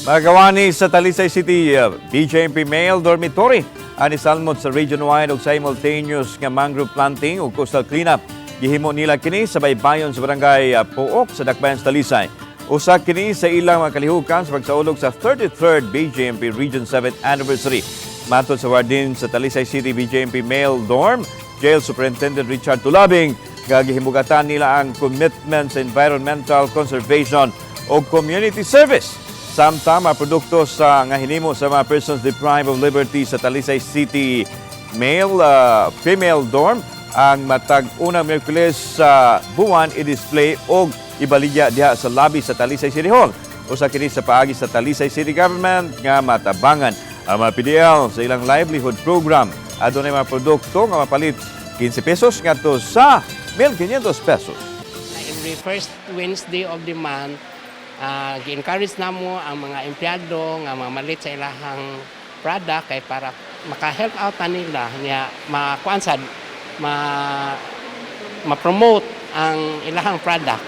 Magawani sa Talisay City, BJMP Male Dormitory ani salmot sa region-wide og simultaneous nga mangrove planting ug coastal cleanup. Gihimo nila kini sa baybayon sa barangay Pook sa Dakbayan sa Talisay. Usa kini sa ilang mga kalihukan sa pagsaulog sa 33rd BJMP Region 7 anniversary. Matod sa warden sa Talisay City BJMP Male Dorm, Jail Superintendent Richard Tulabing, gagihimugatan nila ang commitment sa environmental conservation o community service. Samtang mga produkto sa nga hinimo sa mga persons deprived of liberty sa Talisay City male female dorm ang matag unang Miyerkules sa buwan i-display og ibaligya diha sa lobby sa Talisay City Hall. Usa kini sa paagi sa Talisay City Government nga matabangan ang mga PDL sa ilang livelihood program. Adunay mga produkto nga mapalit 15 pesos ngadto sa 1,500 pesos. Every first Wednesday of the month, gi-encourage namo ang mga empleyado nga mamalit sa ilahang product kay para maka-help out ta nila niya makuan sad ma ma-promote ang ilahang product.